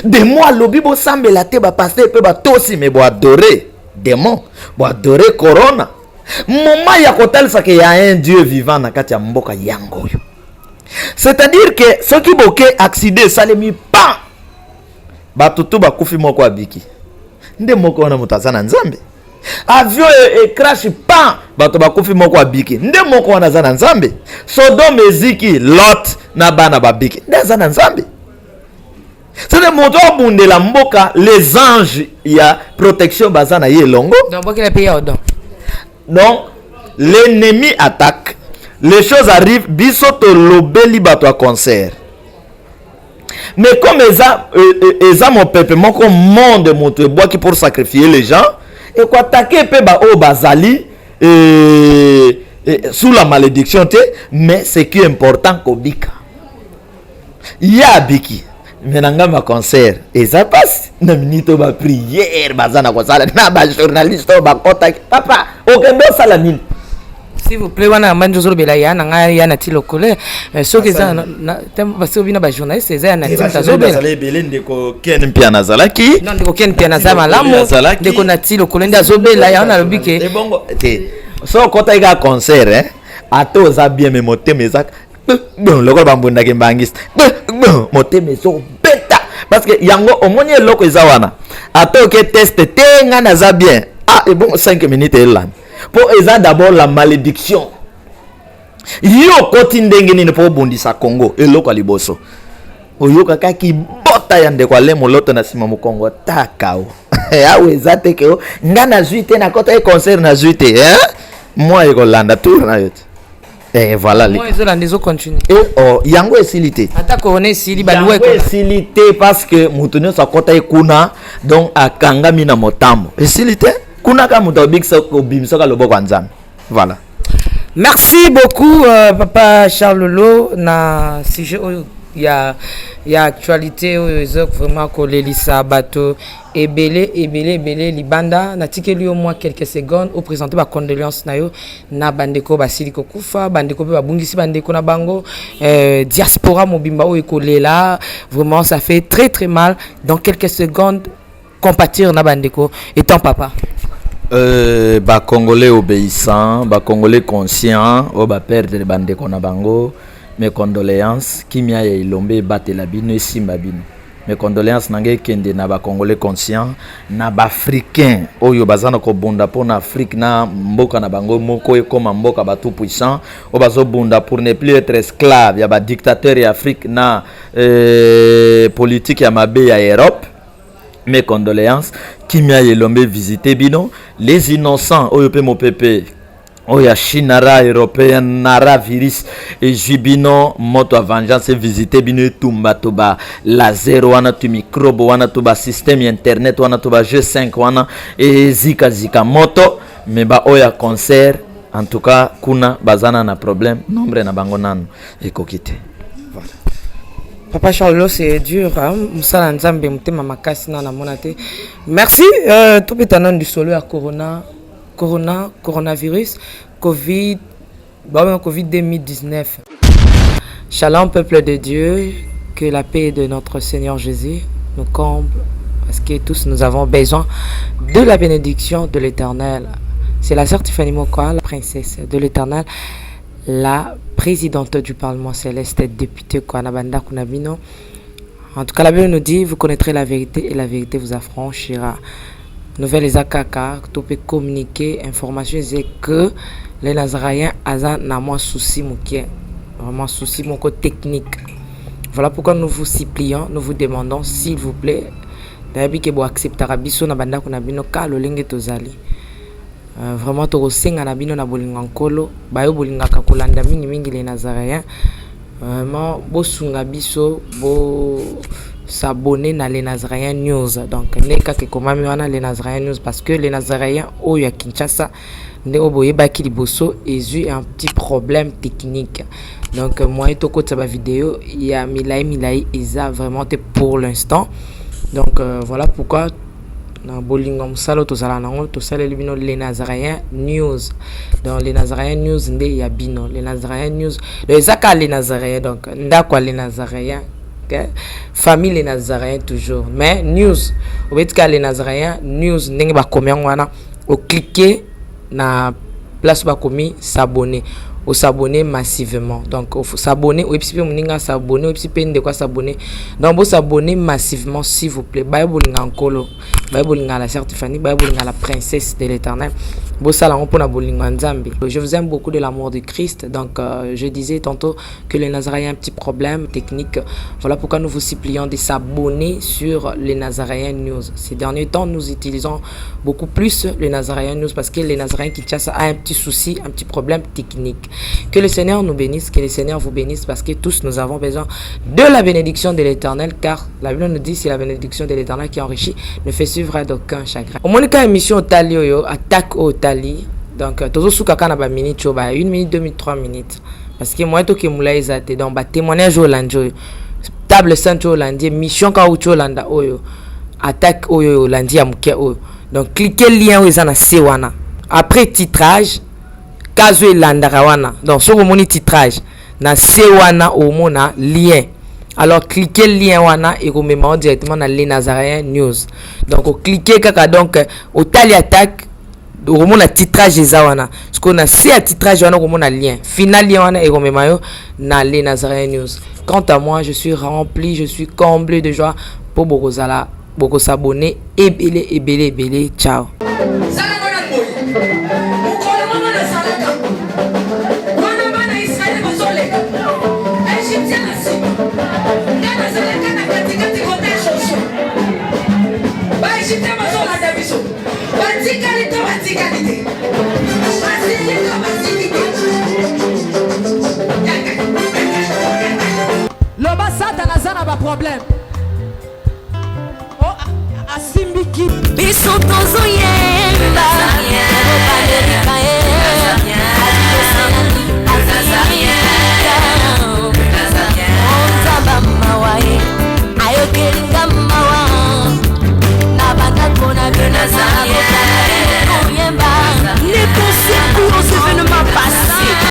Démon alobi bosambela te, bapasteur mpe batosi, me boadorer démon, boadorer corona. Moment ya kotalisaka ya un Dieu vivant na kati ya mboka, yango oyo. C'est-à-dire que soki boke, accident esalemi, pan, bato tu bakufi, moko abiki, nde moko wana moto aza na Nzambe. Avion ecrash, pan, bato bakufi, moko abiki, nde moko wana aza na Nzambe. Sodome eziki, Lot na bana babiki, nde aza na Nzambe. C'est moto abundela mboka, les anges ya protection baza na ye elongo.
Donc bokela mpe ya odon.
Donc l'ennemi attaque, les choses arrivent. Biso tolobeli bato ya concert, mais comme eza mopepe moko monde moto ebwaki pour sacrifier les gens, ekoattaquer mpe baoyo bazali sous la malédiction te. Mais ce qui est important, kobika. Ye abiki, me na ngambo ya concert eza mpasi. Na minute oyo baprière baza na kosala na bajournaliste oyo bakɔtaki, papa okende osala nini?
S'il vous plaît, wana mbandi ozolobela ya na ngai ya na ti lokole, soki eza parce bino bajournaliste, eza ya na ti moto azobela.
Ebele, ndeko Ken Mpiana azalaki.
Non, ndeko Ken Mpiana aza malamu, ndeko na ti lokole nde azobela. Yango nalobi ke
ebongo te, so okɔtaki kaka concert, eh? Ata oza bien, me motema eza lokola bambundaki mbangisi, motema ezobeta, parce que yango omoni eloko eza wana. Ata oke test te, ngai naza bien, ah, ebongo 5 minutes elanda, mpo eza d'abord la malédiction. Yo okoti ndenge nini mpo obundisa Congo? Eloko ya liboso oyokaka kibota ya ndeko ale moloto na nsima mokongo takao awa eza te ke nga nazwi te, nakota ye concert, nazwi te, mwa ekolanda tour na yo te. Eh, voilà.
Moi ezolanda, ezocontinue.
Eh, oh, yango esili te.
Ata corona esili, baluwa
yango esili te, parce que moto nyonso akɔta ye kuna, donc akangami na motambo. Esili te, kuna kaka moto abikisa, obimisaka loboko ya Nzambe. Voilà.
Merci beaucoup, papa Charles Lolo, na sujet oyo ya actualité oyo eza vraiment kolelisa bato ebele ebele ebele libanda. Natikeli yo mwa quelques secondes oprésente bacondoléance na yo na bandeko basili kokufa, bandeko mpe babungisi bandeko na bango, diaspora mobimba oyo ekolela. Vraiment, ça fait très très mal. Dans quelques secondes, compatir na bandeko étant papa.
Bacongolais obéissant, bacongolais conscient oyo baperdre bandeko na bango, mes condoléances. Kimia ya elombe ebatela bino, esimba bino. Mes condoléances na ngai ekende na bacongolais conscient, na baafricain oyo baza na kobunda mpo na Afrique na mboka na bango moko ekóma mboka batout puissant, oyo bazobunda pour ne plus être esclave ya badictateur ya Afrique na politique ya mabe ya Europe. Mes condoléances, kimia elombe visite bino. Les innocents oyo mpe mopepe oyo ya Chinara européen nara virus ezwi bino, moto ya vengeance evisite bino, etumba to ba laser wana, to microbe wana, to basystème ya internet wana, to ba G5 wana ezikazika moto. Me baoyo ya concert, en tout cas kuna baza na problème, nombre na bango nano ekoki te. Voilà.
Papa Charles, c'est dur, hein? Mosala Nzambe, motema makasi na namona te. Merci. Tobeta nano lisolo ya corona, corona, coronavirus, covid, babenga covid 2019. Shalom peuple de Dieu, que la paix de notre Seigneur Jésus nous comble, parce que tous nous avons besoin de la bénédiction de l'Éternel. C'est la sœur Tiffany Mokwa, la princesse de l'Éternel, la présidente du Parlement céleste, député quoi, na bandako na bino. En tout cas, la Bible nous dit, vous connaîtrez la vérité et la vérité vous affranchira. Nouvelle eza kaka, to peut communiquer, information eza que les Nazaréens aza na mwa souci moke, vraiment souci moko technique. Voilà pourquoi nous vous supplions, nous vous demandons, s'il vous plaît, nayebi ke boacceptaka biso na bandako na bino ka lolenge tozali. Vraiment tokosenga na bino na bolingo ya Nkolo, bayo bolingaka kolanda mingimingi les Nazaréens, vraiment bosunga biso bo s'abonner na les Nazaréens News. Donc nde kaka ekomami wana les Nazaréens News, parce que les Nazaréens oyo ya Kinshasa nde oyo boyebaki liboso ezwi un petit problème technique. Donc moyen tokotisa bavideo ya milai milai eza vraiment te pour l'instant. Donc voilà pourquoi na bolingo ya mosala oyo tozala nango, tosaleli bino les Nazaréens News. Donc les Nazaréens News nde ya bino, les Nazaréens News. Donc eza kaka les Nazaréens, donc ndako ya les Nazaréens, okay? Famille les Nazaréens toujours, mais news obeti kaka les Nazaréens News ndenge bakomi yango wana, oclique na place bakomi s'abonner, os'abonner massivement. Donc s'abonner, oyebisi mpe moninga s'abonner, oyebisi mpe ndeko as'abonner. Donc bos'abonner massivement, s'il vous plaît. Baye bolinga Nkolo, baye bolinga la sœur Tiffany, baye bolinga la princesse de l'Éternel, bosala yango mpona bolingo ya Nzambe. Je vous aime beaucoup de l'amour de Christ. Donc je disais tantôt que les Nazaréens un petit problème technique. Voilà pourquoi nous vous supplions de s'abonner sur les Nazaréens News. Ces derniers temps, nous utilisons beaucoup plus les Nazaréens News parce que les Nazaréens Kinshasa a un petit souci, un petit problème technique. Que le Seigneur nous bénisse, que le Seigneur vous bénisse, parce que tous nous avons besoin de la bénédiction de l'Éternel, car la Bible nous dit: c'est la bénédiction de l'Éternel qui enrichit, ne fait suivre d'aucun chagrin. Omonika émission otali oyo, attaque oyo otali. Donc tozosuka kaka na baminute oyo ba 1 minute, 2 minutes, 3 minutes, parce que moyen tokemula eza te. Donc batémoignage oyo olandi, oyo table sainte oyo olandi, émission kaka uti olanda oyo, attaque oyo olandi ya moke oyo, donc clique lien oyo eza na se wana après titrage kazo elandaka wana. Donc soki omoni titrage na se wana, omona lien. Alors cliquez lien wana, ekomema yo directement na les Nazaréens News. Donc oclique kaka, donc otali attaque, okomona titrage eza wana. Sikoyo na se ya titrage wana, okomona lien final. Lien wana ekomema yo na les Nazaréens News. Quant à moi, je suis rempli, je suis comblé de joie mpo bokozala bokos'abonner ebele ebele ebele. Ciao.
Salaka na boye, mokolo moko nasalaka wana, bana Israele bazoleka, Égyptien na nsima, nga nazalaka na katikati kote Josue. Baégyptien bazolanda biso, batikali to batikali te, basili to basili te.
Loba: Satana aza na baproblème. Asimbiki
biso tozoyemba.